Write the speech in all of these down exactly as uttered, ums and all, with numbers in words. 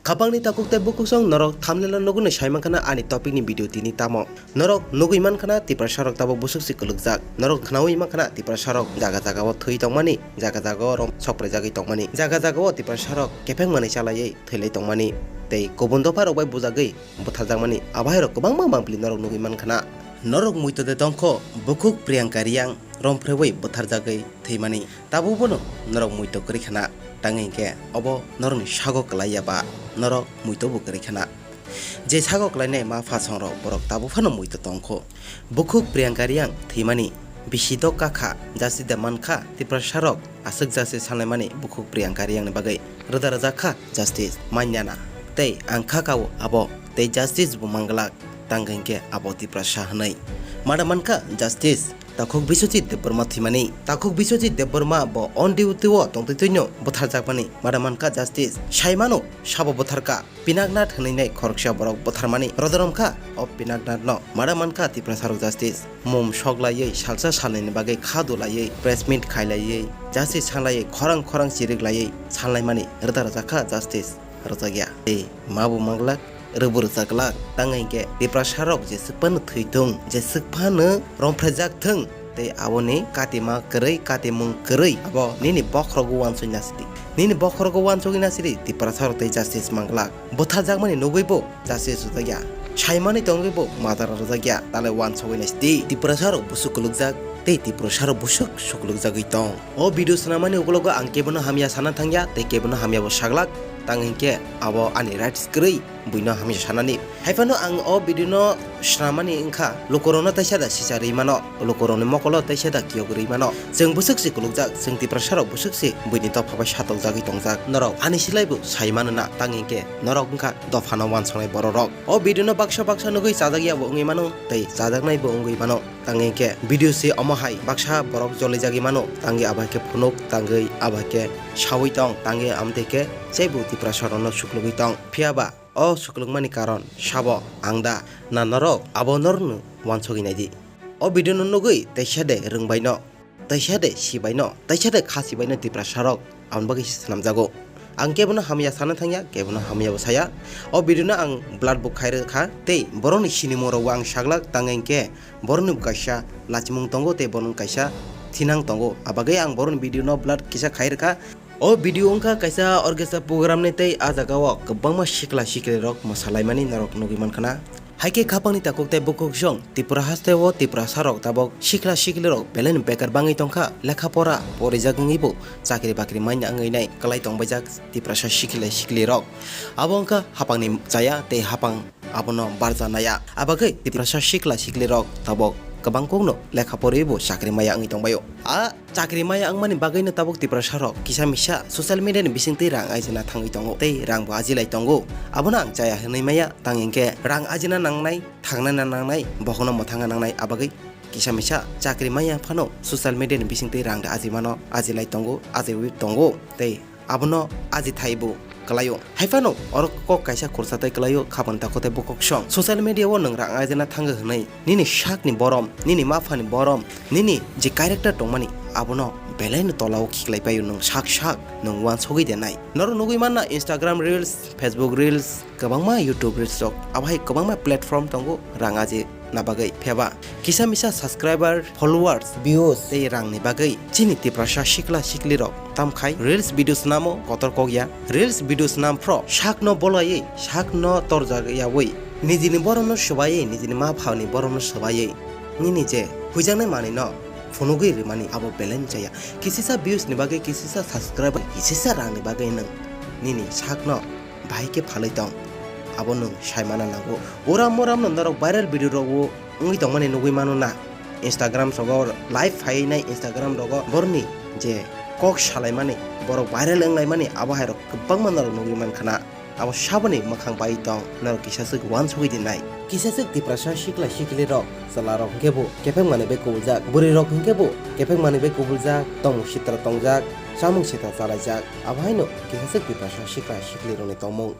Khapangni takhuk tei bukhuk song norok thumbnail-o nugwi sai mankha na ani topic ni video tini tamo. Norok nugwi mankha na Tiprasa rok tabuk busuk se kwlwkjak. Norok khnaui mankha na Tiprasa rok jaga jaga o thwi tongmani, jaga jaga o rom sokprai jagwi tongmani, jaga jaga o Tiprasa rok kepheng manwi chalaiwi thwilai tongmani tei kubun dopha rok bai bujagwi bwtharjakmani, abo hai rok kwbangma mangpili norok nugwi mankha na. Norok muitu de tongkho, bukhuk Priyanka Reang romphreui bwtharjagwi thwimani. Tabuk bono norok muitu kwrwi khana, tangwi hinkhe obo norokni sago kwlai ya ba norok muitu bo kwrwi khana. Je sago kwlainai ma pha songrok borok tabuk phano muitu tongkho. Bukhuk Priyanka Reang thwimani bisi dok kakha, justice de mankha, Tiprasa rok aswk justice sanlaimani bukhuk Priyanka Reangni bagwi rwda rwjak kha justice manya na. Tei ang kha kao abo tei justice bo manglak, tangwi hinkhe abo Tiprasa hwnwi. Mada mankha justice takhuk Biswajit Debbarma thwimani. Takhuk Biswajit Debbarma bo on duty o tongtwi twino bwtharjakmani. Mada mankha justice. Sai mano sabo bwtharka. Pinaknath hwnwi nai khoroksa borok bwtharmani rodorom kha. O Pinaknath no mada mankha Tiprasa rok justice. Mum sok laiwi salsa salnwini bagwi kha dulaiwi press meet khailaiwi justice sanglaiwi khorang khorang chirik laiwi sanlaimani rwda rwjak kha justice. Rwjakya. Tei mabu manglak, rwbu rwjaklak. Tangwi hinkhe Tiprasa rok jeswk phano thwi thung, jeswk phano romphreijak thung. Tei aboni katima kwrwi, katimung kwrwi abo nini bokhorogo uansukna sidi. Nini bokhorogo uansukna sidi Tiprasa rok tei justice manglak. Bwtharjakmani nugwi bo justice rwjakya. Saimani tongwi bo madara rwjakya. Talai uansukwi na sidi. Tiprasa rok busuk kwlwkjak tei Tiprasa rok busuk suklwkjagwi tong. O video swnamani ukulogo ang kebono hamya sana thangya tei kebono hamya bo saglak. Tang hinkhe abo ani rights kwrwi buino hamya sanani. Haiphano ang o video no swnamani wngkha, lukurokno teisa da sicha rwi mano, lukurokni mokolo teisa da kiyok rwi mano. Chwng bwswk se kulukjak, chwng Tiprasa rok bwswk se buini dopha bai satokjagwi tongjak. Norok ani silai bo sai mano na, tang hinkhe norok wngkha dophano uansuknai borok rok. O video no baksa baksa nugwi chajakya bo wngwi mano tei chajaknai bo wngwi mano. Tang hinkhe video se omo hai baksa borok jolijagwi mano, tangwi abo hai khe phunuk, tangwi abo hai khe saui tong, tangwi amtwi khe teibo Tiprasa rokno suklugwi tong. Phiya ba o suklukmani karon sabo ang da na norok abo norokno uansugwi naidi. O video no nugwi teisa de rwngbaino, teisa de sibaino, teisa de khasibaino Tiprasa rok aboni bagwi se swnamjago. Ang kebono hamya sana thangya, kebono hamya bo saya. O video no ang blood bo khai rwkha tei borokni sinimung rokbo ang saglak, tang hinkhe borokni bo kaisa lachimung tongo tei borokni kaisa thinang tongo. Abagwi ang borokni video no blood kisa khai rwkha. O video wngkha kaisa orchestra program ni tei a jaga o kwbangma sikla sikli rok mwsalaimani norok nugwi mankha na. Hai khe khapangni takhuk tei bukhuk song Tripura haste o Tiprasa rok tabok sikla sikli rok belai no bekar bangwi tongkha, lekha pora porijak wngwi bo chakri bakri manya wngwi nai kwlai tongbaijak Tiprasa sikla sikli rok. Abo wngkha hapangni chaya tei hapang abono barja naya. Abagwi Tiprasa sikla sikli rok tabok kwbang kokno lekha porwi bo chakri maya wngwi tongbaio. A chakri maya wngmani bagwino tabok Tiprasa rok kisa misa social media ni bisingtwi rang ajina thangwi tongo tei rang bo ajilai tongo. Abono ang chaya hwnwi maya, tang hinkhe rang ajina nangnai, thangnai na nangnai, bokhokno mwthangna nangnai, abagwi kisa misa chakri maya phano social media ni bisingtwi rang da aji mano, ajilai tongo, ajiwi tongo tei abono aji thaibo kwlaio. Haiphano oro kok kaisa khursa tei kwlaio, khabang tako tei bukhuk song. Social media o nwng rang ajina thango hwnwi nini sakni borom, nini maphani borom, nini je character tongmani abono belaino tolao khiklai paio nwng sak sak, nwng uansugwi denai. Norok nugwi manna Instagram reels, Facebook reels, kwbangma YouTube reels rok, abo hai kwbangma platform tongo rang aji na bagwi. Phiya ba kisa misa subscriber, followers, views tei rangni bagwi chini Tiprasa sikla sikli rok tamkhai reels video swnamo kotor kokya. Reels video swnam phro sakno bolaiwi, sakno torjak yawi, nijini boromno swbaiwi, nijini ma phani boromno swbaiwi nini je huijaknai manwino phunugwi rimani abo belai chaya. Kisisa views ni bagwi, kisisa subscriber, kisisa rangni bagwi nwng nini sakno bahai khe phalwi tong, abo nwng sai mana nango. Uram uram no norok viral video rok o wngwi tongmani nugwi mano na. Instagram rogo live phaiwi nai, Instagram rogo borokni je kok salaimani, borok viral wnglaimani, abo hai rok kwbangma norok nugwi mankha na. Abo saboni mwkhang bai tong, norok kisa swk uansugwi di nai. Kisa swk Tiprasa sikla sikli rok, chwla rok hwnkhe bo kepheng manwi bai kubuljak, bwrwi rok hwnkhe bo kepheng manwi bai kubuljak, tongmung sitra tongjak, chamung sitra chalaijak, abo haino kisa swk Tiprasa sikla sikli rokni tongmung.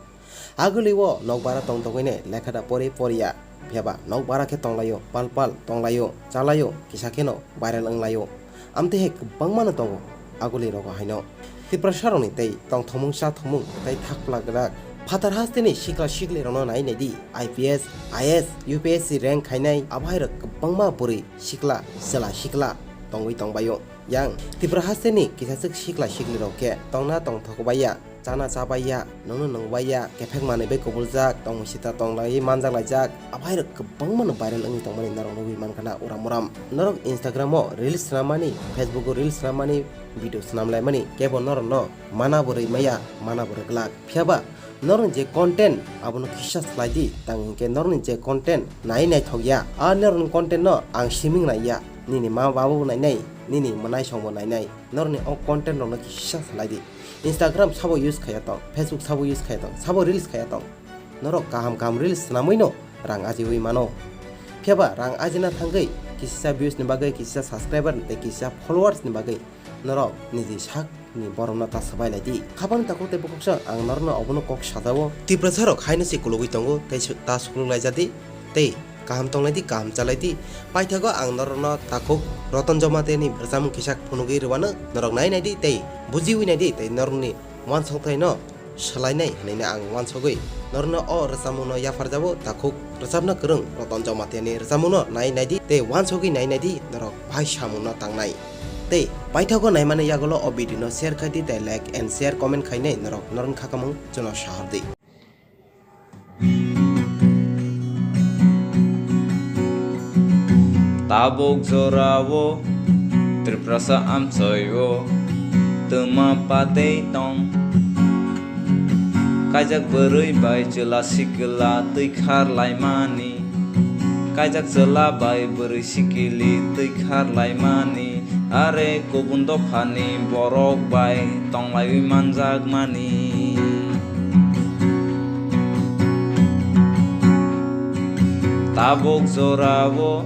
Aguli o nokbara tong tongwini lekha da pori poriya, phiya ba nokbara khe tonglaio, pal pal tonglaio, chalaio, kisa kheno viral wnglaio. Amtwi hai kwbangmano tongo aguli rogo haino. Tiprasa rokni tei tongthomung chathomung tei thak phlak rak Phatar hasteni sikla siklirokno nai naidi, I P S, I A S, U P S C rank khainai abohairok kwbangma bwrwi sikla, chwla sikla tongwi tongbaio. Yang Tripura hasteni kisaswk sikla siklirok khe tongna tongthokbaiya, chana chabaiya, nungno nungbaiya, kephek manwi bai kubuljak, tongmung sita tonglaiwi manjaklaijak, abohairok kwbangmano viral wngwi tongmani norok nugwi mankha na uram uram. Norok Instagram-o reels swnammani, Facebook-o reels swnammani, video swnamlaimani kebo norokno mana bo rwimaya, mana bo rwglak. Phiyaba norokni je content abono kisa swlai di, tang hinkhe norokni je content nai naithok ya, a norokni content no ang siming nai ya, nini ma baba bo nainai, nini mwnaisong bo nainai, norokni o content rokno kisa swlai di. Instagram sabo use khaiya tong, Facebook sabo use khaiya tong, sabo reels khaiya tong, norok kaham kaham reels swnamwi no rang ajiwi mano. Phiyaba rang ajina thangwi kisa views ni bagwi, kisa subscriber tei kisa followers ni bagwi norok niji sak ni borokno ta swbai lai di. Khapang takhuk tei bukhuksa ang norokno obono kok sajao. Tiprasa rok haino se kulugwi tongo tei su-, ta sukluk lai jadi tei kaham tonglai di, kaham chalai di. Paithago ang norokno takhuk Roton Jamatia ni rwchapmung kisa phunugwi rwano norok nai nai di tei bujiwi nai di tei norokni uansukthai no swlainai hwnwi no ang uansugwi norokno o rwchapmung no yapharjao. Takhuk rwchapna kwrwng Roton Jamatia ni rwchapmung no nai nai di tei uansugwi nai nai di norok bai samung no tangnai. Tei paithago naimani yagulo o video no share khai di tei like and share comment khainai norok norokni khakamung chwngno sahor di. Tabuk jorao Tiprasa amchoio twma patei tong. Kaijak bwrwi bai chwla sikla twi khar laimani. Kaijak chwla bai bwrwi sikili twi khar laimani, are kubun dophani borok bai tonglaiwi manjakmani. Tabuk jorao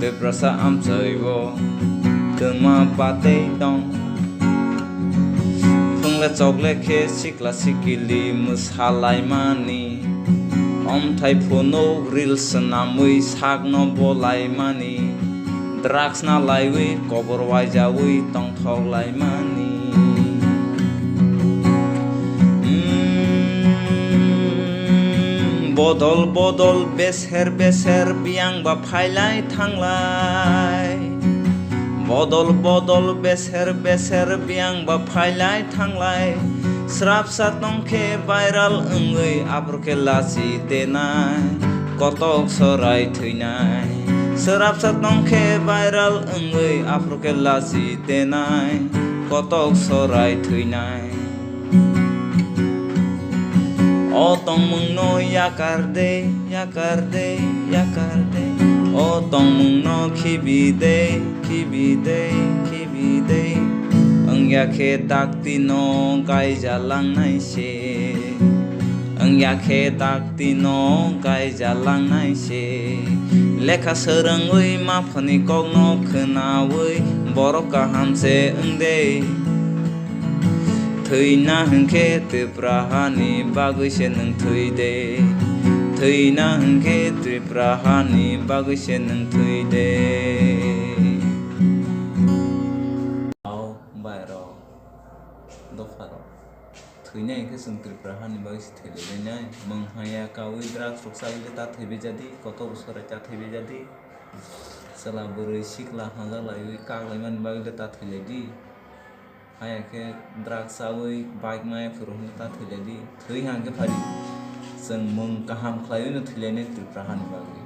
Tiprasa amchoio twma patei tong. Phungle chokle khe sikla sikili mwsalaimani. Omthai phunuk reels swnamwi sakno bolaimani. Drugs na laiwi kobor waijawi tongthok laimani. Mm, bodol bodol beser beser biyang ba phailai thanglai. Bodol bodol beser beser biyang ba phailai thanglai. Srapsa tongkhe viral wngwi aphuru khe lachi tenai. Kotok sorai thwinai. Srapsa tongkhe viral wngwi aphuru khe lachi tenai. Kotok sorai thwinai. O tongmungno yakar de, yakar de, yakar de. O tongmungno khibi de, khibi de, khibi de. Wngya khe dakti no gaija langnai se. Wngya khe dakti no gaija langnai se. Lekha swrwngwi maphani kokno khwnawi borok kaham se wng de. Thwina hwnkhe Tripura hani bagwi se nwng thwi de. Thwina hwnkhe Tripura hani bagwi se nwng thwi de. Ao, bai rok, dopha rok. Thwina hwnkhe chwng Tripura hani bagwi se thwi lai nai. Mwng haya kawi drugs rok chawi le ta thwi bai jadi, kotor bwswrai ta thwi bai jadi. Chwla bwrwi sikla hanja laiwi kak laimani bagwi le ta thwi lai di. Haya khe drugs chawi bike maya phuru hwnwi ta thwi lai di. Thwi hang khe phari. Chwng mwng kaham khlaiwi no thwi lai nai Tripura hani bagwi.